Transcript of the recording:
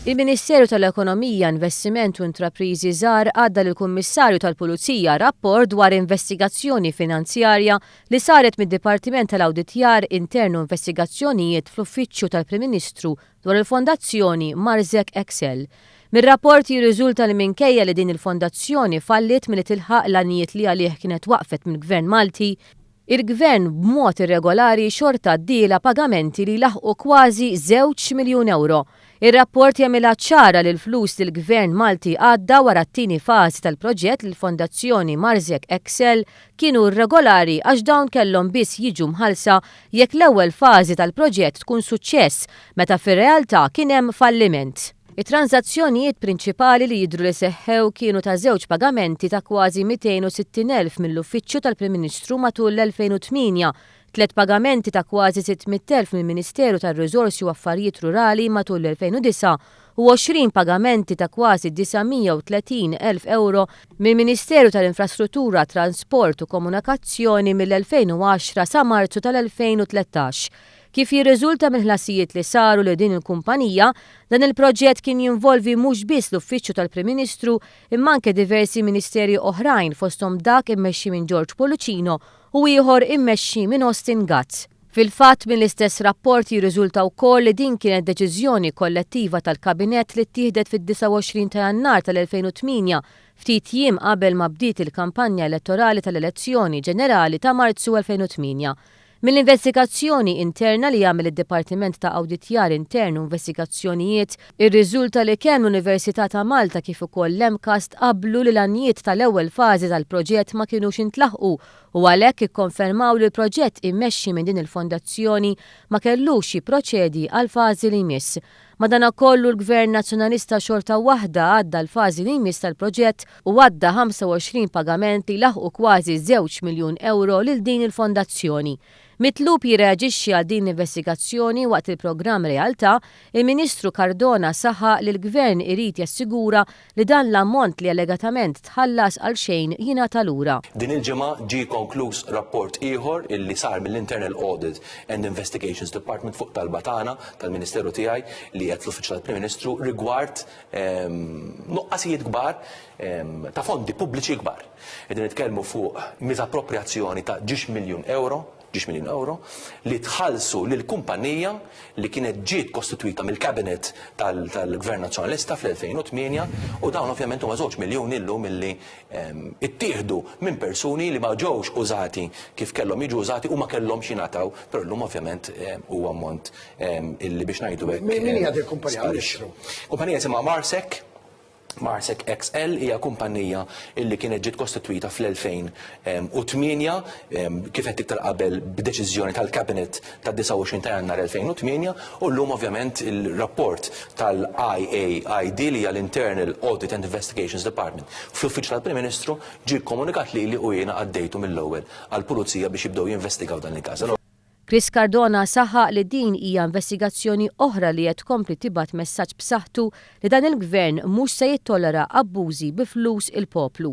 Il-Ministeru tal-Ekonomija, Investiment u Intrapriżi Żgħar għadda lill-Kummissarju tal-Pulizija rapport dwar investigazzjoni finanzjarja li saret mid-Dipartiment tal-Awditjar Intern u Investigazzjonijiet fl-Uffiċċju tal-Prim Ministru dwar il-Fondazzjoni Marsec Excel. Mir-rapport jirriżulta li minkejja li din il-fondazzjoni falliet milli tilħaq l-għanijiet li għalih kienet twaqqfet mill-Gvern Malti, il-Gvern b'mod irregolari xorta għaddielha pagamenti li jlaħħqu kważi żewġ miljun ewro. Ir-rapport jagħmilha ċara li l-flus li l-Gvern Malti għadda wara t-tieni fażi tal-proġett lill-Fondazzjoni Marsec Excel kienu irregolari għax dawn kellhom biss jiġu mħallsa jekk l-ewwel fażi tal-proġett tkun suċċess meta fir-realtà kien hemm falliment. It-tranżazzjonijiet prinċipali li jidhru li seħħew kienu ta' żewġ pagamenti ta' kważi 260,000 mill-Uffiċċju tal-Prim Ministru matul l-2008, tlett pagamenti ta' kważi 600,000 mill-Ministeru tar-Riżorsi u Affarijiet Rurali matul l-2009 u 20 pagamenti ta' kważi 930,000 ewro mill-Ministeru tal-Infrastruttura, Transport u Komunakazzjoni mill-2010 sa Marzu tal-2013. Kif jirriżulta mill-ħlasijiet li saru lil din il-kumpanija, dan il-proġett kien jinvolvi mhux biss l-Uffiċċju tal-Prim Ministru imma anke diversi ministeri oħrajn fosthom dak immexxi minn George Pullicino u ieħor immexxi minn Austin Gatt. Fil-fatt, mill-istess rapport jirriżulta wkoll li din kienet deċiżjoni kollettiva tal-Kabinett li ttieħdet fid-29 ta' Jannar tal-2008, ftit jiem qabel ma bdiet il-kampanja elettorali tal-elezzjoni ġenerali ta' Marzu 2008. Mill-investigazzjoni interna li għamel id-Dipartiment ta' Awditjar Intern u Investigazzjonijiet irriżulta li kemm l-Università ta' Malta kif ukoll l-MCAST qablu li l-għanijiet tal-ewwel fażi tal-proġett ma kinux intlaħqu u għalhekk ikkonfermaw li l-proġett immexxi minn din il-fondazzjoni ma kellux jipproċedi għall-fażi li jmiss. Madanakollu l-Gvern Nazzjonalista xorta waħda għadda l-fażi li jmiss tal-proġett u għadda 25 pagament li jlaħħqu kważi żewġ miljun ewro lil din il-fondazzjoni. Mitlub jirreaġixxi għal din l-investigazzjoni waqt il-programm Realtà, il-Ministru Cardona saħaq li l-Gvern irid jassigura li dan l-ammont li allegatament tħallas għal xejn jingħata lura. Din il-ġimgħa ġie konkluż rapport ieħor illi sar mill-Internal Audit and Investigations Department fuq talba tagħna, tal-Ministeru tiegħi li qiegħed fl-Uffiċċju tal-Prim Ministru rigward nuqqasijiet kbar ta' fondi pubbliċi kbar. Qegħdin nitkellmu fuq miżapproprjazzjoni ta' ġiex miljun ewro ġiex miljun ewro, li tħallsu lil kumpanija li kienet ġiet kostitwita mill-Cabinet tal-Gvern Nazzjonalista fl-2008 u dawn ovvjament huma żewġ miljuni llum illi ittieħdu minn persuni li ma ġewx użati kif kellhom jiġu użati u ma kellhomx jingħataw, però llum ovvjament huwa ammont illi biex ngħidu hekk. Min hija din il-kumpanija, Ministru? Kumpanija jisimha Marsec. Marsec XL hija kumpanija illi kienet ġiet kostitwita fl-2008, kif għedt iktar qabel b'deċiżjoni tal-Cabinet tad-29 ta' Jannar 2008, u llum ovvjament il-rapport tal-IAID li hija l-Internal Audit and Investigations Department fl-Uffiċċju tal-Prim Ministru ġie kkomunikat lili u jiena għaddejtu mill-ewwel għall-Pulizija biex jibdew jinvestigaw dan il-każ. Chris Cardona saħaq li din hija investigazzjoni oħra li qed tkompli tibgħat messaġġ b'saħħtu li dan il-Gvern mhux se jittollera abbużi bi flus il-poplu.